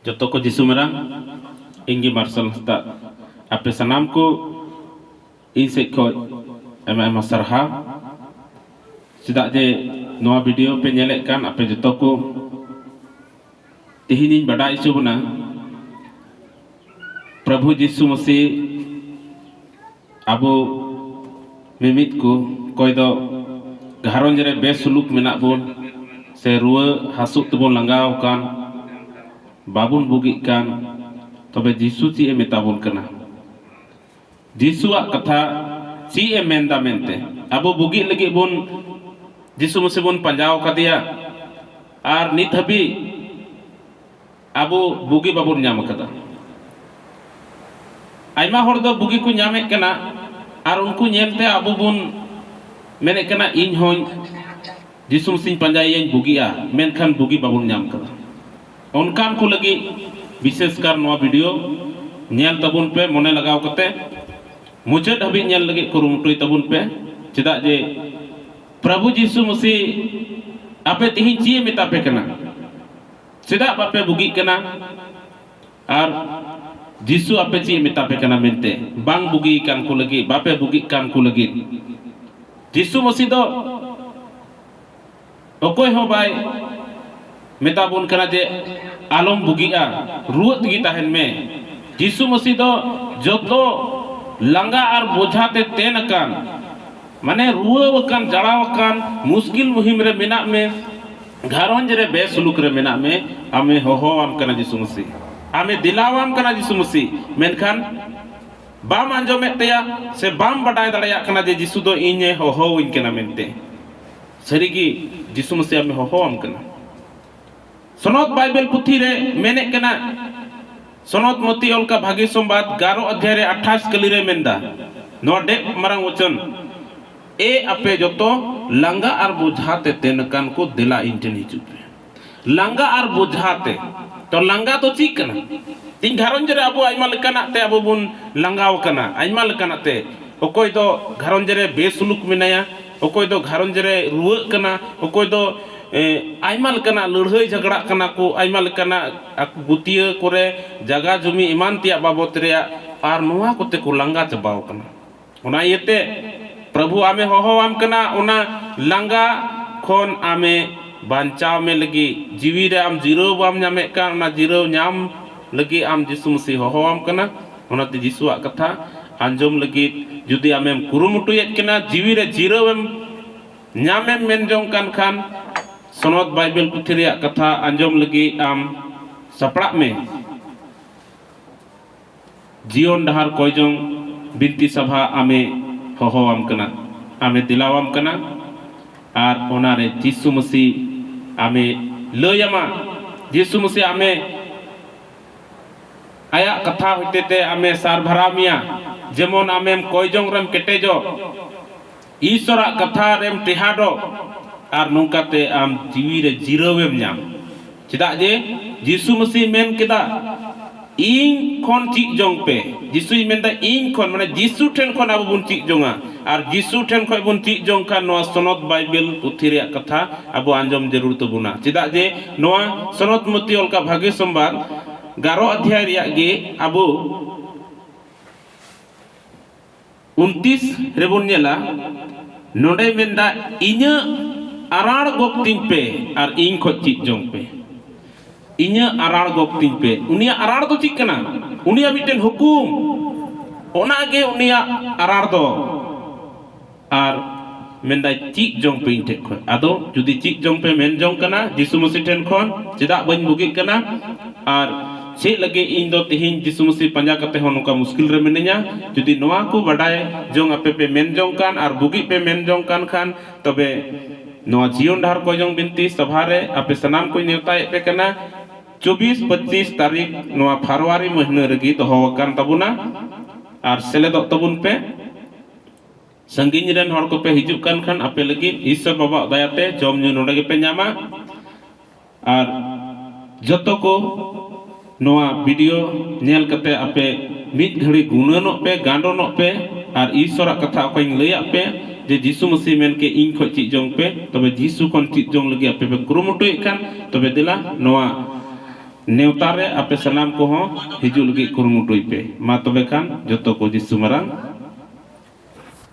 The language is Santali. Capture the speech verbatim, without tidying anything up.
ᱡᱚᱛᱚ ᱠᱚ ᱡᱤᱥᱩ ᱢᱮᱨᱟ, ᱤᱧ ᱜᱮ ᱢᱟᱨᱥᱟᱞ ᱦᱟᱸᱥᱫᱟ᱾ ᱟᱯᱮ ᱥᱟᱱᱟᱢ ᱠᱚ ᱤᱧ ᱥᱮᱫ ᱠᱷᱚᱱ ᱟᱭᱢᱟ ᱟᱭᱢᱟ ᱥᱟᱨᱦᱟᱣ᱾ ᱪᱮᱫᱟᱜ ᱡᱮ ᱱᱚᱣᱟ ᱵᱷᱤᱰᱤᱭᱳ ᱯᱮ ᱧᱮᱞᱮᱫ ᱠᱟᱱ ᱟᱯᱮ ᱡᱚᱛᱚ ᱠᱚ, ᱛᱮᱦᱮᱧ ᱤᱧ ᱵᱟᱰᱟᱭ ᱦᱚᱪᱚ ᱵᱚᱱᱟ, ᱯᱨᱚᱵᱷᱩ ᱡᱤᱥᱩ ᱢᱟᱥᱤ ᱟᱵᱚ ᱢᱤᱢᱤᱫ ᱠᱚ ᱚᱠᱚᱭ ᱫᱚ ᱜᱷᱟᱨᱚᱸᱡᱽ ᱨᱮ ᱵᱮᱥᱩᱞᱩᱠ ᱢᱮᱱᱟᱜ ᱵᱚᱱ, ᱥᱮ ᱨᱩᱣᱟᱹ ᱦᱟᱹᱥᱩ ᱛᱮᱵᱚᱱ ᱞᱟᱸᱜᱟᱣ ᱟᱠᱟᱱ, ᱵᱟᱵᱚᱱ ᱵᱩᱜᱤᱜ ᱠᱟᱱ, ᱛᱚᱵᱮ ᱡᱤᱥᱩ ᱪᱮᱫ ᱮ ᱢᱮᱛᱟ ᱵᱚᱱ ᱠᱟᱱᱟ? ᱡᱤᱥᱩᱣᱟᱜ ᱠᱟᱛᱷᱟ ᱪᱮᱫ ᱮ ᱢᱮᱱᱫᱟ ᱢᱮᱱᱛᱮ ᱟᱵᱚ ᱵᱩᱜᱤᱜ ᱞᱟᱹᱜᱤᱫ ᱵᱚᱱ, ᱡᱤᱥᱩ ᱢᱟᱥᱤ ᱵᱚᱱ ᱯᱟᱸᱡᱟᱣ ᱟᱠᱟᱫᱮᱭᱟ, ᱟᱨ ᱱᱤᱛ ᱦᱟᱹᱵᱤᱡ ᱟᱵᱚ ᱵᱩᱜᱤ ᱵᱟᱵᱚᱱ ᱧᱟᱢ ᱟᱠᱟᱫᱟ᱾ ᱟᱭᱢᱟ ᱦᱚᱲ ᱫᱚ ᱵᱩᱜᱤ ᱠᱚ ᱧᱟᱢᱮᱫ ᱠᱟᱱᱟ, ᱟᱨ ᱩᱱᱠᱩ ᱧᱮᱞᱛᱮ ᱟᱵᱚ ᱵᱚᱱ ᱢᱮᱱᱮᱫ ᱠᱟᱱᱟ, "ᱤᱧ ᱦᱚᱸᱧ ᱡᱤᱥᱩ ᱢᱟᱥᱤᱧ ᱯᱟᱸᱡᱟᱭᱮᱭᱟᱧ ᱵᱩᱜᱤᱜᱼᱟ", ᱢᱮᱱᱠᱷᱟᱱ ᱵᱩᱜᱤ ᱵᱟᱵᱚᱱ ᱧᱟᱢ ᱟᱠᱟᱫᱟ᱾ ᱚᱱᱠᱟᱱ ᱠᱚ ᱞᱟᱹᱜᱤᱫ ᱵᱤᱥᱮᱥ ᱠᱟᱨ ᱱᱚᱣᱟ ᱵᱷᱤᱰᱤᱭᱳ ᱧᱮᱞ ᱛᱟᱵᱚᱱ ᱯᱮ, ᱢᱚᱱᱮ ᱞᱟᱜᱟᱣ ᱠᱟᱛᱮ ᱢᱩᱪᱟᱹᱫ ᱦᱟᱹᱵᱤᱡ ᱧᱮᱞ ᱞᱟᱹᱜᱤᱫ ᱠᱩᱨᱩᱢᱩᱴᱩᱭ ᱛᱟᱵᱚᱱ ᱯᱮ᱾ ᱪᱮᱫᱟᱜ ᱡᱮ ᱯᱨᱚᱵᱷᱩ ᱡᱤᱥᱩ ᱢᱟᱥᱤ ᱟᱯᱮ ᱛᱮᱦᱮᱧ ᱪᱮᱫ ᱮ ᱢᱮᱛᱟ ᱯᱮ ᱠᱟᱱᱟ? ᱪᱮᱫᱟᱜ ᱵᱟᱯᱮ ᱵᱩᱜᱤᱜ ᱠᱟᱱᱟ? ᱟᱨ ᱡᱤᱥᱩ ᱟᱯᱮ ᱪᱮᱫ ᱮ ᱢᱮᱛᱟ ᱯᱮ ᱠᱟᱱᱟ ᱢᱮᱱᱛᱮ, ᱵᱟᱝ ᱵᱩᱜᱤ ᱠᱟᱱ ᱠᱚ ᱞᱟᱹᱜᱤᱫ, ᱵᱟᱯᱮ ᱵᱩᱜᱤᱜ ᱠᱟᱱ ᱠᱚ ᱞᱟᱹᱜᱤᱫ? ᱡᱤᱥᱩ ᱢᱟᱥᱤ ᱫᱚ ᱚᱠᱚᱭ ᱦᱚᱸ ᱵᱟᱭ ᱢᱮᱛᱟ ᱵᱚᱱ ᱠᱟᱱᱟ ᱡᱮ ᱟᱞᱚᱢ ᱵᱩᱜᱤᱜᱼᱟ, ᱨᱩᱣᱟᱹᱜ ᱛᱮᱜᱮ ᱛᱟᱦᱮᱱ ᱢᱮ᱾ ᱡᱤᱥᱩ ᱢᱟᱥᱤ ᱫᱚ ᱡᱚᱛᱚ ᱞᱟᱸᱜᱟ ᱟᱨ ᱵᱳᱡᱷᱟ ᱛᱮ ᱛᱮᱱ ᱟᱠᱟᱱ, ᱢᱟᱱᱮ ᱨᱩᱣᱟᱹ ᱟᱠᱟᱱ, ᱡᱟᱲᱟᱣ ᱟᱠᱟᱱ, ᱢᱩᱥᱠᱤᱞ ᱢᱩᱦᱤᱢ ᱨᱮ ᱢᱮᱱᱟᱜ ᱢᱮ, ᱜᱷᱟᱨᱚᱸᱡᱽ ᱨᱮ ᱵᱮᱥᱩᱞᱩᱠ ᱨᱮ ᱢᱮᱱᱟᱜ ᱢᱮ, ᱟᱢᱮ ᱦᱚᱦᱚᱣᱟᱢ ᱠᱟᱱᱟ ᱡᱤᱥᱩ ᱢᱟᱥᱤ, ᱟᱢᱮ ᱫᱮᱞᱟᱣᱟᱢ ᱠᱟᱱᱟ ᱡᱤᱥᱩ ᱢᱟᱥᱤ, ᱢᱮᱱᱠᱷᱟᱱ ᱵᱟᱢ ᱟᱸᱡᱚᱢᱮᱫ ᱛᱟᱭᱟ, ᱥᱮ ᱵᱟᱢ ᱵᱟᱰᱟᱭ ᱫᱟᱲᱮᱭᱟᱜ ᱠᱟᱱᱟ ᱡᱮ ᱡᱤᱥᱩ ᱫᱚ ᱤᱧᱮ ᱦᱚᱦᱚᱣᱟᱹᱧ ᱠᱟᱱᱟ ᱢᱮᱱᱛᱮ᱾ ᱥᱟᱹᱨᱤᱜᱮ ᱡᱤᱥᱩ ᱢᱟᱥᱤ ᱟᱢᱮ ᱦᱚᱦᱚᱣᱟᱢ ᱠᱟᱱᱟ᱾ ᱥᱚᱱᱚᱛ ᱵᱟᱭᱵᱮᱞ ᱯᱩᱛᱷᱤ ᱨᱮ ᱢᱮᱱᱮᱫ ᱠᱟᱱᱟ, ᱥᱚᱱᱚᱛ ᱢᱚᱛᱤ ᱚᱞ ᱠᱟ ᱵᱷᱟᱹᱜᱤ ᱥᱚᱢᱵᱟᱫ ᱜᱟᱨᱚ ᱚᱫᱷᱭᱟᱭ ᱨᱮ ᱟᱴᱷᱟᱥ ᱠᱟᱹᱞᱤ ᱨᱮ ᱢᱮᱱᱫᱟ, ᱱᱚᱣᱟ ᱰᱮᱯ ᱢᱟᱨᱟᱝ ᱣᱚᱪᱚᱱ, "ᱮ ᱟᱯᱮ ᱡᱚᱛᱚ ᱞᱟᱸᱜᱟ ᱟᱨ ᱵᱳᱡᱷᱟ ᱛᱮ ᱛᱮᱱ ᱟᱠᱟᱱ ᱠᱚ, ᱫᱮᱞᱟ ᱤᱧ ᱴᱷᱮᱱ ᱦᱤᱡᱩᱜ ᱯᱮ᱾" ᱞᱟᱸᱜᱟ ᱟᱨ ᱵᱳᱡᱷᱟ ᱛᱮ᱾ ᱛᱚ ᱞᱟᱸᱜᱟ ᱫᱚ ᱪᱮᱫ ᱠᱟᱱᱟ? ᱛᱤᱦᱤᱧ ᱜᱷᱟᱨᱚᱸᱡᱽ ᱨᱮ ᱟᱵᱚ ᱟᱭᱢᱟ ᱞᱮᱠᱟᱱᱟᱜ ᱛᱮ ᱟᱵᱚ ᱵᱚᱱ ᱞᱟᱸᱜᱟᱣ ᱟᱠᱟᱱᱟ, ᱟᱭᱢᱟ ᱞᱮᱠᱟᱱᱟᱜ ᱛᱮ᱾ ᱚᱠᱚᱭ ᱫᱚ ᱜᱷᱟᱨᱚᱸᱡᱽ ᱨᱮ ᱵᱮᱥᱩᱞᱩᱠ ᱢᱮᱱᱟᱭᱟ, ᱚᱠᱚᱭ ᱫᱚ ᱜᱷᱟᱨᱚᱸᱡᱽ ᱨᱮ ᱨᱩᱣᱟᱹᱜ ᱠᱟᱱᱟ, ᱚᱠᱚᱭ ᱫᱚ ᱮ, ᱟᱭᱢᱟ ᱞᱮᱠᱟᱱᱟᱜ ᱞᱟᱹᱲᱦᱟᱹᱭ ᱡᱷᱟᱜᱽᱲᱟᱜ ᱠᱟᱱᱟ ᱠᱚ, ᱟᱭᱢᱟ ᱞᱮᱠᱟᱱᱟᱜ ᱟᱠᱚ ᱜᱩᱛᱤᱭᱟᱹ ᱠᱚᱨᱮ ᱡᱟᱜᱟ ᱡᱩᱢᱤ ᱮᱢᱟᱱ ᱛᱮᱭᱟᱜ ᱵᱟᱵᱚᱛ ᱨᱮᱭᱟᱜ, ᱟᱨ ᱱᱚᱣᱟ ᱠᱚᱛᱮ ᱠᱚ ᱞᱟᱸᱜᱟ ᱪᱟᱵᱟᱣ ᱠᱟᱱᱟ᱾ ᱚᱱᱟ ᱤᱭᱟᱹᱛᱮ ᱯᱨᱚᱵᱷᱩ ᱟᱢᱮ ᱦᱚᱦᱚᱣᱟᱢ ᱠᱟᱱᱟ, ᱚᱱᱟ ᱞᱟᱸᱜᱟ ᱠᱷᱚᱱ ᱟᱢᱮ ᱵᱟᱧᱪᱟᱣ ᱢᱮ ᱞᱟᱹᱜᱤᱫ, ᱡᱤᱣᱤ ᱨᱮ ᱟᱢ ᱡᱤᱨᱟᱹᱣ ᱵᱟᱢ ᱧᱟᱢᱮᱫ ᱠᱟᱱ, ᱚᱱᱟ ᱡᱤᱨᱟᱹᱣ ᱧᱟᱢ ᱞᱟᱹᱜᱤᱫ ᱟᱢ ᱡᱤᱥᱩ ᱢᱟᱹᱥᱤ ᱦᱚᱦᱚᱣᱟᱢ ᱠᱟᱱᱟ᱾ ᱚᱱᱟᱛᱮ ᱡᱤᱥᱩᱣᱟᱜ ᱠᱟᱛᱷᱟ ᱟᱸᱡᱚᱢ ᱞᱟᱹᱜᱤᱫ ᱡᱩᱫᱤ ᱟᱢᱮᱢ ᱠᱩᱨᱩᱢᱩᱴᱩᱭᱮᱫ ᱠᱟᱱᱟ, ᱡᱤᱣᱤ ᱨᱮ ᱡᱤᱨᱟᱹᱣ ᱮᱢ ᱧᱟᱢᱮᱢ ᱢᱮᱱ ᱡᱚᱝ ᱠᱟᱱ ᱠᱷᱟᱱ, ᱥᱚᱱᱚᱛ ᱵᱟᱭᱵᱮᱞ ᱯᱩᱛᱷᱤ ᱨᱮᱭᱟᱜ ᱠᱟᱛᱷᱟ ᱟᱸᱡᱚᱢ ᱞᱟᱹᱜᱤᱫ ᱟᱢ ᱥᱟᱯᱲᱟᱜ ᱢᱮ᱾ ᱡᱤᱭᱚᱱ ᱰᱟᱦᱟᱨ ᱠᱚᱭ ᱡᱚᱝ ᱵᱤᱱᱛᱤ ᱥᱟᱵᱷᱟ ᱟᱢᱮ ᱦᱚᱦᱚᱣᱟᱢ ᱠᱟᱱᱟ, ᱟᱢᱮ ᱫᱮᱞᱟᱣᱟᱢ ᱠᱟᱱᱟ, ᱟᱨ ᱚᱱᱟᱨᱮ ᱡᱤᱥᱩ ᱢᱟᱹᱥᱤ ᱟᱢᱮ ᱞᱟᱹᱭᱟᱢᱟ, ᱡᱤᱥᱩ ᱢᱟᱹᱥᱤ ᱟᱢᱮ ᱟᱭᱟᱜ ᱠᱟᱛᱷᱟ ᱦᱚᱛᱮᱛᱮ ᱟᱢᱮ ᱥᱟᱨ ᱵᱷᱟᱨᱟᱣ ᱢᱮᱭᱟ, ᱡᱮᱢᱚᱱ ᱟᱢᱮᱢ ᱠᱚᱭ ᱡᱚᱝ ᱨᱮᱢ ᱠᱮᱴᱮᱡᱚᱜ, ᱤᱥᱚᱨᱟᱜ ᱠᱟᱛᱷᱟ ᱨᱮᱢ ᱴᱮᱦᱟᱰᱚᱜ, ᱟᱨ ᱱᱚᱝᱠᱟᱛᱮ ᱟᱢ ᱡᱤᱣᱤ ᱨᱮ ᱡᱤᱨᱟᱹᱣ ᱮᱢ ᱧᱟᱢ᱾ ᱪᱮᱫᱟᱜ ᱡᱮ ᱡᱤᱥᱩ ᱢᱟᱹᱥᱤ ᱢᱮᱱ ᱠᱮᱫᱟ, "ᱤᱧ ᱠᱷᱚᱱ ᱪᱮᱫ ᱡᱚᱝ ᱯᱮ᱾" ᱡᱤᱥᱩᱭ ᱢᱮᱱᱫᱟ, "ᱤᱧ ᱠᱷᱚᱱ", ᱢᱟᱱᱮ ᱡᱤᱥᱩ ᱴᱷᱮᱱ ᱠᱷᱚᱱ ᱟᱵᱚ ᱵᱚᱱ ᱪᱮᱫ ᱡᱚᱝᱟ᱾ ᱟᱨ ᱡᱤᱥᱩ ᱴᱷᱮᱱ ᱠᱷᱚᱱ ᱵᱚᱱ ᱪᱮᱫ ᱡᱚᱝ ᱠᱷᱟᱱ ᱱᱚᱣᱟ ᱥᱚᱱᱚᱛ ᱵᱟᱭᱵᱮᱞ ᱯᱩᱛᱷᱤ ᱨᱮᱭᱟᱜ ᱠᱟᱛᱷᱟ ᱟᱵᱚ ᱟᱸᱡᱚᱢ ᱡᱟᱹᱨᱩᱲ ᱛᱟᱵᱚᱱᱟ᱾ ᱪᱮᱫᱟᱜ ᱡᱮ ᱱᱚᱣᱟ ᱥᱚᱱᱚᱛ ᱢᱚᱛᱤ ᱚᱞᱠᱟ ᱵᱷᱟᱜᱮ ᱥᱚᱢᱵᱟᱫ ᱜᱟᱨᱚ ᱚᱫᱷᱭᱟᱭ ᱨᱮᱭᱟᱜ ᱜᱮ ᱟᱵᱚ ᱩᱱᱛᱤᱥ ᱨᱮᱵᱚᱱ ᱧᱮᱞᱟ, ᱱᱚᱰᱮᱭ ᱢᱮᱱᱫᱟ, "ᱤᱧᱟᱹᱜ ᱟᱨᱟᱲ ᱜᱚᱜ ᱛᱤᱧ ᱯᱮ ᱟᱨ ᱤᱧ ᱠᱷᱚᱡ ᱪᱮᱫ ᱡᱚᱝ ᱯᱮ᱾" ᱤᱧᱟᱹᱜ ᱟᱨᱟᱲ ᱜᱚᱜ ᱛᱤᱧ ᱯᱮ᱾ ᱩᱱᱤᱭᱟᱜ ᱟᱨᱟᱲ ᱫᱚ ᱪᱮᱫ ᱠᱟᱱᱟ? ᱩᱱᱤᱭᱟᱜ ᱢᱤᱫᱴᱮᱱ ᱦᱩᱠᱩᱢ, ᱚᱱᱟᱜᱮ ᱩᱱᱤᱭᱟᱜ ᱟᱨᱟᱲ ᱫᱚ᱾ ᱟᱨ ᱢᱮᱱᱫᱟᱭ, "ᱪᱮᱫ ᱡᱚᱝ ᱯᱮ ᱤᱧ ᱴᱷᱮᱱ ᱠᱷᱚᱱ᱾" ᱟᱫᱚ ᱡᱩᱫᱤ ᱪᱮᱫ ᱡᱚᱝ ᱯᱮ ᱢᱮᱱ ᱡᱚᱝ ᱠᱟᱱᱟ ᱡᱤᱥᱩ ᱢᱟᱹᱥᱤ ᱴᱷᱮᱱ ᱠᱷᱚᱱ, ᱪᱮᱫᱟᱜ ᱵᱟᱹᱧ ᱵᱩᱜᱤᱜ ᱠᱟᱱᱟ? ᱟᱨ ᱪᱮᱫ ᱞᱟᱹᱜᱤᱫ ᱤᱧ ᱫᱚ ᱛᱮᱦᱮᱧ ᱡᱤᱥᱩ ᱢᱟᱹᱥᱤ ᱯᱟᱸᱡᱟ ᱠᱟᱛᱮ ᱦᱚᱸ ᱱᱚᱝᱠᱟ ᱢᱩᱥᱠᱤᱞ ᱨᱮ ᱢᱤᱱᱟᱹᱧᱟ? ᱡᱩᱫᱤ ᱱᱚᱣᱟ ᱠᱚ ᱵᱟᱰᱟᱭ ᱡᱚᱝ ᱟᱯᱮ ᱯᱮ ᱢᱮᱱ ᱡᱚᱝ ᱠᱟᱱ ᱟᱨ ᱵᱩᱜᱤ ᱯᱮ ᱢᱮᱱ ᱡᱚᱝ ᱠᱟᱱ ᱠᱷᱟᱱ, ᱛᱚᱵᱮ ᱱᱚᱣᱟ ᱡᱤᱭᱚᱱ ᱰᱟᱦᱟᱨ ᱠᱚᱭ ᱡᱚᱝ ᱵᱤᱱᱛᱤ ᱥᱟᱵᱷᱟ ᱨᱮ ᱟᱯᱮ ᱥᱟᱱᱟᱢ ᱠᱚᱧ ᱱᱮᱣᱛᱟᱭᱮᱫ ᱯᱮ ᱠᱟᱱᱟ᱾ ᱪᱚᱵᱵᱤᱥ ᱯᱚᱸᱪᱤᱥ ᱛᱟᱹᱨᱤᱠᱷ ᱱᱚᱣᱟ ᱯᱷᱟᱨᱣᱟᱨᱤ ᱢᱟᱹᱦᱱᱟᱹ ᱨᱮᱜᱮ ᱫᱚᱦᱚ ᱟᱠᱟᱱ ᱛᱟᱵᱚᱱᱟ, ᱟᱨ ᱥᱮᱞᱮᱫᱚᱜ ᱛᱟᱵᱚᱱ ᱯᱮ᱾ ᱥᱟᱺᱜᱤᱧ ᱨᱮᱱ ᱦᱚᱲ ᱠᱚᱯᱮ ᱦᱤᱡᱩᱜ ᱠᱟᱱ ᱠᱷᱟᱱ, ᱟᱯᱮ ᱞᱟᱹᱜᱤᱫ ᱤᱥᱥᱚᱨ ᱵᱟᱵᱟᱣᱟᱜ ᱫᱟᱭᱟᱛᱮ ᱡᱚᱢ ᱧᱩ ᱱᱚᱰᱮ ᱜᱮᱯᱮ ᱧᱟᱢᱟ᱾ ᱟᱨ ᱡᱚᱛᱚ ᱠᱚ ᱱᱚᱣᱟ ᱵᱷᱤᱰᱤᱭᱳ ᱧᱮᱞ ᱠᱟᱛᱮ ᱟᱯᱮ ᱢᱤᱫ ᱜᱷᱟᱹᱲᱤ ᱜᱩᱱᱟᱹᱱᱚᱜ ᱯᱮ, ᱜᱟᱸᱰᱚᱱᱚᱜ ᱯᱮ, ᱟᱨ ᱤᱥᱥᱚᱨᱟᱜ ᱠᱟᱛᱷᱟ ᱚᱠᱟᱧ ᱞᱟᱹᱭᱟᱫ ᱯᱮ, ᱡᱮ ᱡᱤᱥᱩ ᱢᱟᱹᱥᱤ ᱢᱮᱱ ᱠᱮᱫ, "ᱤᱧ ᱠᱷᱚᱱ ᱪᱮᱫ ᱡᱚᱝ ᱯᱮ", ᱛᱚᱵᱮ ᱡᱤᱥᱩ ᱠᱷᱚᱱ ᱪᱮᱫ ᱡᱚᱝ ᱞᱟᱹᱜᱤᱫ ᱟᱯᱮ ᱯᱮ ᱠᱩᱨᱩᱢᱩᱴᱩᱭᱮᱫ ᱠᱷᱟᱱ, ᱛᱚᱵᱮ ᱫᱮᱞᱟ ᱱᱚᱣᱟ ᱱᱮᱣᱛᱟ ᱨᱮ ᱟᱯᱮ ᱥᱟᱱᱟᱢ ᱠᱚᱦᱚᱸ ᱦᱤᱡᱩᱜ ᱞᱟᱹᱜᱤᱫ ᱠᱩᱨᱩᱢᱩᱴᱩᱭ ᱯᱮ᱾ ᱢᱟ ᱛᱚᱵᱮ ᱠᱷᱟᱱ ᱡᱚᱛᱚ ᱠᱚ ᱡᱤᱥᱩ ᱢᱟᱨᱟᱝ